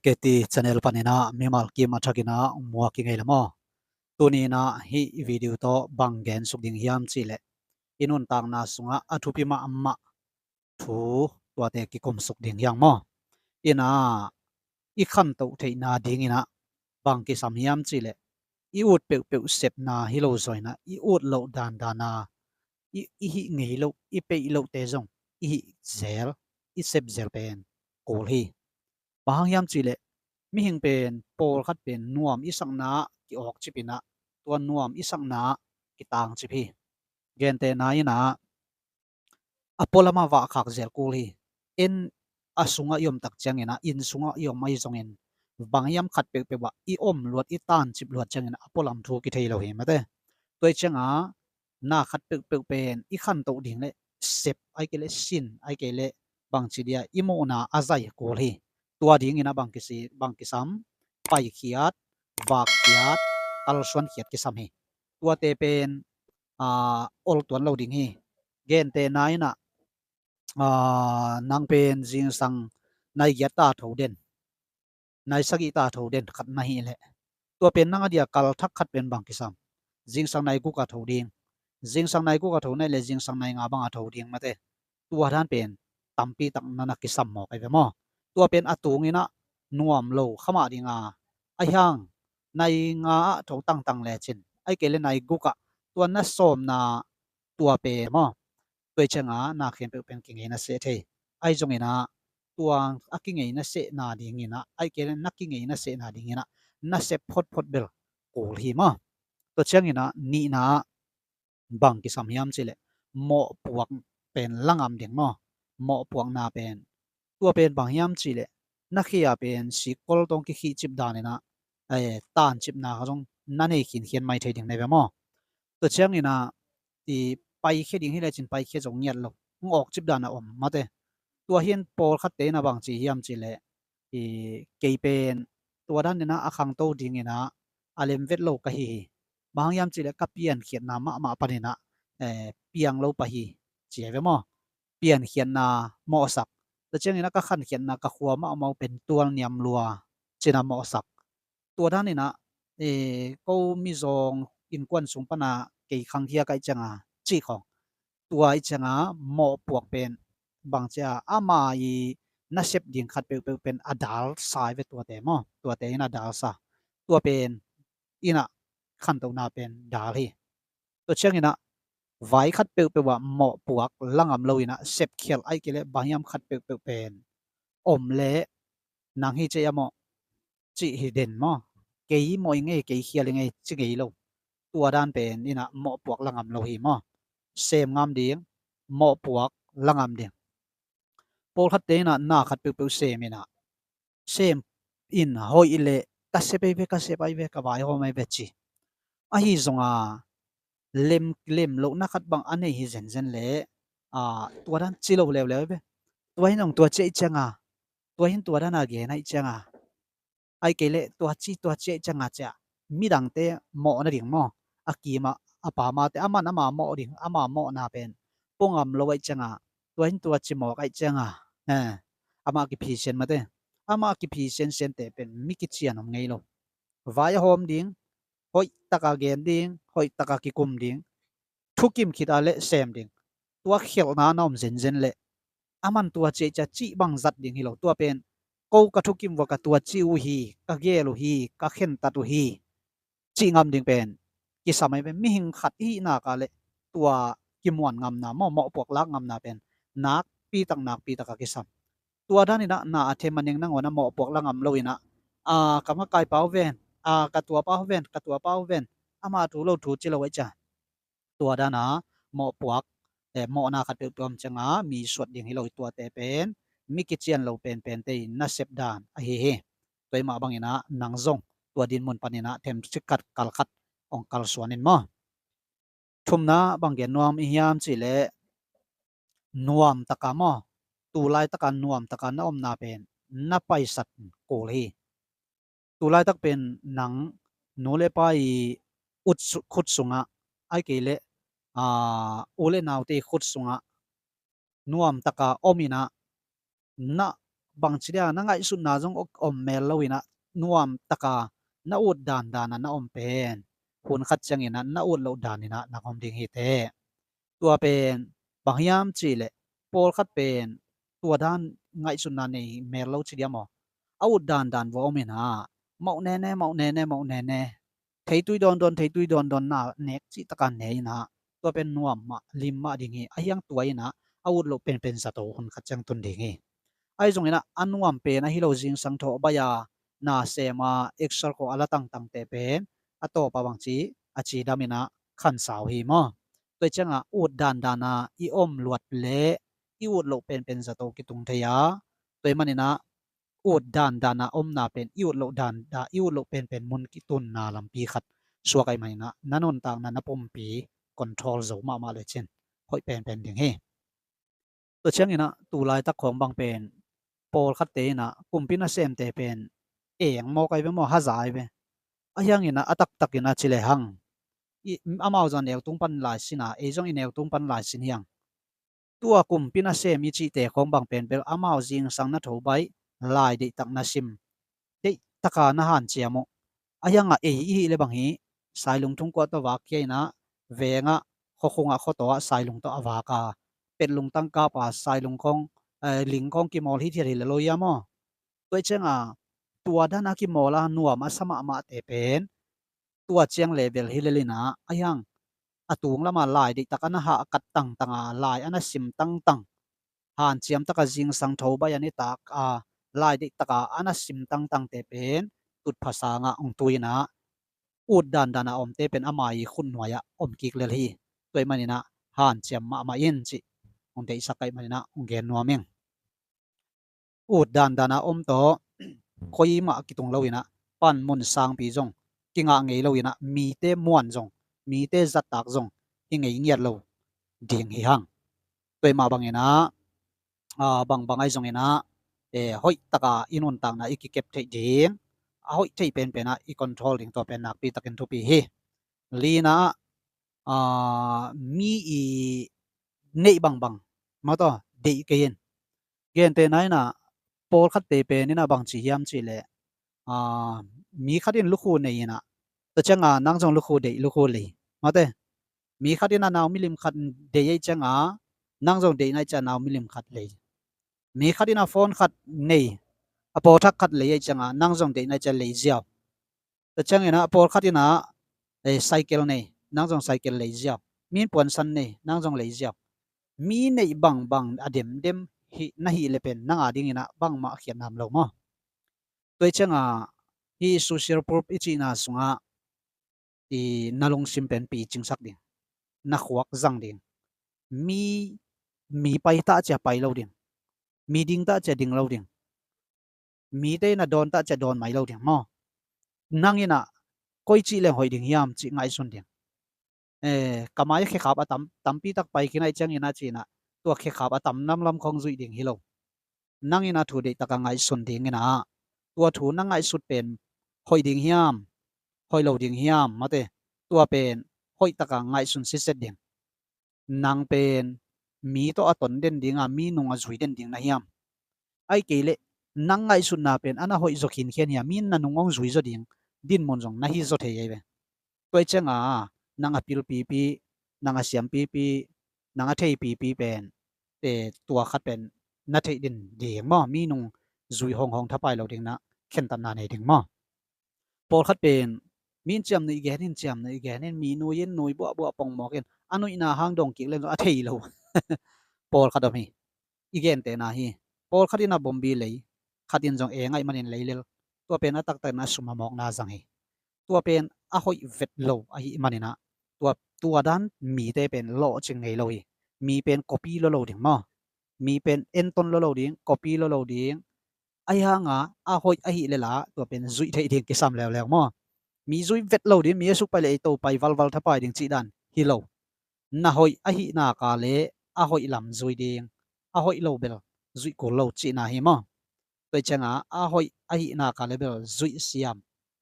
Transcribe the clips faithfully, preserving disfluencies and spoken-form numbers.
K T channel panin ah mimal kim a thakin ah muak i ngei le maw? Tuni in ah hih video tawh bang gen suk ding hiam cih leh, i nuntakna sungah a thupi mahmah thu tuate kikum suk ding hi hang maw? In ah i khantoh theihna dingin ah bang kisam hiam cih leh, i ut peuhpeuh sepna hi lo zaw in ah i ut loh dandan a i, i hih ngei loh, i peih lohte zong i hih zel, i sep zel pen kul hi. Bang hang hiam cih leh, mihing pen pawlkhat pen nuam i sakna ah ki-awkcip in ah, tua nuam i sakna ah kitangcip hi. Gentehna in ah, a pualam ah vahkhak zel kul hi. En a sungah i om tak ciangin ah, inn sungah i om ahi zongin, bang hiam khat peuhpeuh ah i om luat, i tancip luat ciangin a pualam thu kithei lo hi mate. Tua hi ciangah na khat peuhpeuh pen i khantoh ding leh sep, ahih kei leh sin, ahih kei leh bangci dia i muhna a zai kul hi. Tua dingin ah bang kisi, bang kisam, paikhiat, vakkhiat, kalsuankhiat kisam hi. Tuate pen, aa, ol tuan lo ding hi. Gentehna in ah, aa, nang pen zingsang nai giat ta tho den, nai sagih ta tho den khat na hih leh, tua pen nang a dia kal thak khat pen bang kisam? Zingsang nai guk a tho ding. Zingsang nai guk a tho na hih leh zingsang nai nga bang a tho ding mate. Tua dan pen tampi tak na na kisam mawk ahi ve maw? Tua pen a tungin ah nuam lo kha mah ding a, ahi hang nai nga ah tho tangtang lecin, ahih kei leh nai guk ah, tua na sawmna tua pen maw, tua hi ciangah na khempeuh pen kingei na seh thei. Ahi zongin ah tua a kingei na sehna dingin ah, ahih kei leh na kingei na sehna dingin ah na sep photphot bel kul hi maw? Tua ciangin ah nihna ah bang kisam hiam cih leh, mawhpuak pen la ngam ding maw? Mawhpuakna pen, tua pen bang hiam cih leh, na khe a pen sikkol tawh kikhihcip danin ah, eh, tancipna kha zong na nei khinkhian mai thei ding na hi ve maw? Tua ciangin ah i paikhia ding hi lecin paikhia zong ngiat lo, hong awkcip dan a om mate. Tua hi in pawlkhatte in ah bang ci hiam cih leh, i, kei pen tua danin ah a khangto dingin ah a lem vet lo ka hi hi. Bang hang hiam cih leh ka piankhiatna mahmah panin ah, eh, piang lo pah hi, ci hi ve maw? Piankhiatna mawhsak. Tua ciangin ah ka khankhiatna ka khua mahmah uh pen tual niam lua, ci-in ah mawhsak. Tua danin ah, eh, ko mizawng innkuan sung pan ah kei khangkhia ka hih ciangah, cih khawng. Tua hih ciangah mawhpuak pen bang ci a, ama i nasep ding khat peuhpeuh pen a dalsa hi ve tuate maw? Tuate in a dalsa. Tua pen in ah khantohna pen dal hi. Tua ciangin ah vai khat peuhpeuh ah mawhpuak la ngam lo in ah sepkhial ahih kei leh bang hiam khat peuhpeuh pen om leh nang hi ci a maw, cih hi den maw? Kei mawh i ngei, kei khial i ngei ci ngei lo. Tua dan pen in ah mawhpuak la ngam lo hi maw? Sem ngam ding, mawhpuak la ngam ding. Pawlkhatte in ah na khat peuhpeuh sem in ah, sem in hoih leh ka sep ahi ve, ka sep ahi ve, ka vaihawm ahi ve ci. Ahi zongah lem, lem lohna khat bang a nei hi zenzen leh, a, tua dan ci lo leuleu ahi ve. Tua hi in hong tua ci ahih ciangah, tua hi in tua dan a gen ahih ciangah, ahih kei leh tua ci, tua ci ahih ciangah ci a, midangte mawh nading maw, a kim ah a pamte, aman ama mawh ding, ama mawhna pen pua ngam lo ahih ciangah, tua hi in tua ci mawk ahih ciangah, eh, amah kiphi sian mate. Amah kiphi siansiante pen mi kician om ngei lo. Vai a hawm ding, hoih taka gen ding, hoih taka kikum ding, thukim khit a leh sem ding. Tua khialhna na om zenzen leh, aman tua ci ahih ciang cih bang zat ding hi lo. Tua pen ko ka thukim vua, ka tua ci uh hi, ka gel uh hi, ka khentat uh hi, cih ngam ding pen kisam ahi pen. Mihing khat i hih nak leh tua kimuan ngamna maw, mawhpuak lak ngamna pen nakpi tak, nakpi tak a kisam. Tua danin ah na a them a neng nangawn a mawhpuak la ngam lo in ah, a, ka makaipa uh ven, a, ka tuapa uh ven, ka tuapa uh ven, ama thu lo thu ci lo ahih ciang, tua dan a mawhpuak, eh, mawhna khat peuhpeuh om ciangah mi suat ding hi lo. Tuate pen mi kician lo penpente i nasep dan ahi hi. Tua ahih mah bangin ah nang zong tua dinmun panin ah themcik khat, kal khat hong kalsuan in maw. Thumna bang gen nuam i hiam cih leh, nuam taka maw, tu laitaka nuam taka na omna pen na paisat kul hi. Tu laitak pen nang nu le pa i ut su-, khut sungah, ahih kei leh, aa, u le naute i khut sungah nuam taka om in ah, na bangci dia na ngaihsutna zong om mel lo inah nuam taka na ut dandan a na om pen hun khat ciangin ah na ut loh dan inah na om ding hi teh. Tua pen bang hiam cihleh pawlkhat pen tua dan ngaihsutna nei mel lo ci dia maw? A ut dandan vua om inah mauh nene mauh nene mauh nene, theitui dawndawn theitui dawndawn na nek cih taka ne inah tua pen nuam mah lim mah ding hi. Ahiang tua inah a ut loh penpen zato hun khat ciang tun ding hi. Ahi zong inah a nuam pen ahi lo zingsang thawh baih a na sem a exercise a la tangtangte pen a tawp a bangci a cidam inah khansau hi maw? Tua ciangah ut dandan a i om luat le i ut loh penpen zato kitung thei a, tua i man inah ut dandan a omna pen i ut loh dandan i ut loh penpen mun kitunna lampi khat suak ahi man inah na nuntakna na pumpi control zo mahmah lecin hoih penpen ding hi. Tua ciang inah tu laitak khawng bang pen pawlkhatte inah kumpi nasemte pen eng mawk ahi ve maw, haza ahi ve. Ahiang inah a taktak inah ci lehang amau zong a neutung pan lai sin a, ei zong i neutung pan lai sin hiang. Tua kumpi nasem i cihte khawng bang pen bel amau zingsang na tho baih, lai deihtak na sim, deihtaka na hanciam uh. Ahiangah ei i hih le bang hi, sailung thungkuah tawh vak khia inah vengah khuakhungah khuataw ah sailung tawh a vak a, petlung tangkap a sailung khawng, eh, ling khawng kimawl hithiat hi le lo ia maw? Tua i ciangah tua dan a kimawl a nuam a sa mahmahte pen tua ciang level hi lel inah ahiang a tung lama lai deihtak a na hahkat tangtang a lai a na sim tangtang, hanciam taka zingsang tho baih a nitak a lai deihtaka a na sim tangtangte pen tutpha sangah ong tu inah ut dandan a omte pen ama i khut nuai ah om kik lel hi. Tua i man inah hanciam mahmah in cih ong deihsak ahi man inah ong gen nuam ing. Ut dandan a om tawh koi mah kitung lo inah panmun sangpi zong kingah ngei lo inah mite muan zong mite zattak zong hi ngei ngiat lo ding hi hang. Tua i mah bang inah, ah, bangbang ahi zong inah, eh, hoihtaka i nuntakna i kikep theih ding, a hoih theih penpen ah i control ding tua pen nakpi takin thupi hi. Lina ah, ah, mi i neih bangbang maw taw deih kei in. Gentehna inah pawlkhatte pen inah bangci hiam cihleh, ah, mi khat in lukhu nei inah tua cianga nang zong lukhu deih lukhu lei mawte. Mi khat inah nau milim khat deih ahi cianga nang zong deihna ahi cianga nau milim khat lei. Mi khat inah phone khat nei, a pawlthak khat lei ahi cianga nang zong deihna ahi cianga lei ziau. Tua ciangin ah pawlkhat inah, eh, cycle nei, nang zong cycle lei ziau. Mi in puansan nei, nang zong lei ziau. Mi neih bangbang a demdem hi na hih le pen nang a dingin ah bangmah khiatna om lo maw? Tua i cianga hih social proof i cihna sungah i na lungsim pen picingsak ding, na khuak zang ding. Mi, mi pai tah cia pai lo ding, mi ding tah cia ding lo ding. Mite inah dawn tah cia dawn mai lo ding maw? Nang inah koi cih leng hoih ding hiam cih ngaihsun ding. Eh, ka mai khekhap a tam, tampi tak pai khin ahi ciangin ah ci inah tua khekhap a tam namlam khong zuih ding hi lo. Nang inah thu deihtaka ngaihsun dingin ah tua thu na ngaihsut pen hoih ding hiam, hoih lo ding hiam mawte, tua pen hoihtaka ngaihsun sitset ding. Nang pen mi tawh a ton den dinga mi nung a zui den ding na hiam? Ahi kei leh nang ngaihsutna pen a na hoih zaw khinkhian hiam? Mi in na nung hong zui zaw ding dinmun zong na hi zaw thei ahi ve. Tua i cianga nang a pil pipi, nang a siam pipi, nang a thei pipi pen, eh, tua khat pen na theih den ding maw? Mi nung zui honghong thapai lo ding na khentatna nei ding maw? Pawlkhat pen mi in ciamnuih gen in, ciamnuih gen in, mi nui in, nui buahbuah pongmawk in, a nuihna hang dong kik leng zong a thei lo. Pawlkhat om hi. I gentehna hi. Pawlkhat in a bombi lei, khat in zong eng ahi manin lei lel. Tua pen a taktakin a sum a mawkna zang hi. Tua pen a hoih vet lo ahi manin ah tua, tua dan mite pen lawhcing ngei lo hi. Mi pen copy lo lo ding maw? Mi pen enton lo lo ding, copy lo lo ding. Ahi hanga a hoih ahi lela tua pen zuih theih ding kisam leuleu maw? Mi zui vet lo ding, mi a suk pai le ei to pai valval thapai ding cih dan hi lo. Na hoih ahi naka le a hoih lam zui ding, a hoih lo bel zuih kul lo cihna hi maw? Tua i cianga a hoih ahi naka le bel zuih siam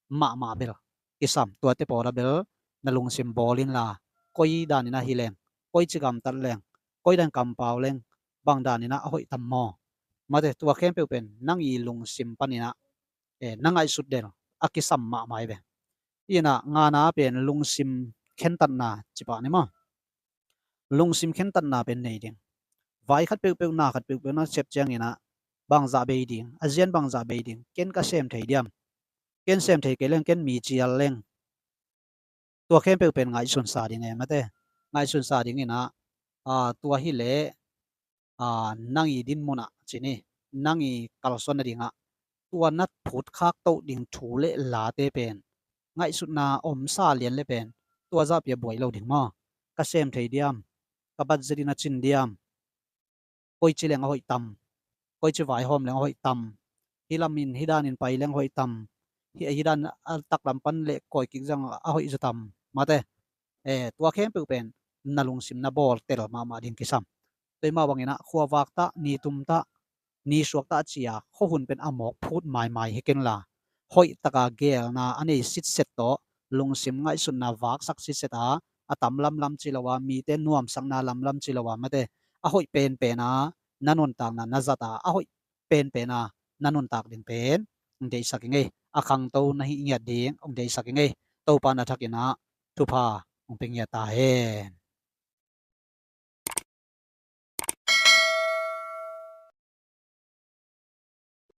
mahmah bel kisam. Tuate pawla bel na lungsim bawl inla, koi danin ahi leng, koi ci gamtat leng, koi dan kampau leng, bang danin ah a hoih tam maw? Mate, tua khempeuh pen nang i lungsim paninah, eh, na ngaihsut del a kisam mahmah hi ve. Inah ngana pen lungsim khentatna cipah ni maw? Lungsim khentatna pen nei ding. Vai khat peuhpeuh, na khat peuhpeuh na sep cianginah bangzah bei ding, a zian bangzah bei ding, ken ka sem thei diam? Ken sem thei kei leng, ken mi cial leng. Tua khempeuh pen ngaihsunsa ding e, mate. Ngaihsunsa dinginah, aa, tua hileh, aa, nang i dinmunah cini, nang i kalsuan nadingah tua na phutkhak toh ding thu le late pen ngaihsutna omsa lian le pen tua zahpia buai lo ding maw? Ka sem thei diam? Ka bat zetin a cin diam? Koici leng a hoih tam? Koici vaihawm leng a hoih tam? Hih lamin hih danin pai leng a hoih tam? Hih, hih dan a taklam pan le kawikik zang a hoih zaw tam? Mate, eh, tua khempeuh pen na lungsim na bawl tel mahmah ding kisam. Tua i mah banginah khuavak tah, nitum tah, nisuak tah cia khuahun pen a mawk phut maimai hi kenla, hoih taka gelna a nei sitset tawh lungsim ngaihsutna vaksak sitset a, a tam lamlam ci lo a, mite nuamsakna lamlam ci lo a, mate, a hoih penpen a na nuntakna na zat a, a hoih penpen a na nuntak ding pen hong deihsak i ngei. A khangto na hih ngiat ding hong deihsak i ngei. Topa na thakinah thupha hong pe ngiat ta hen.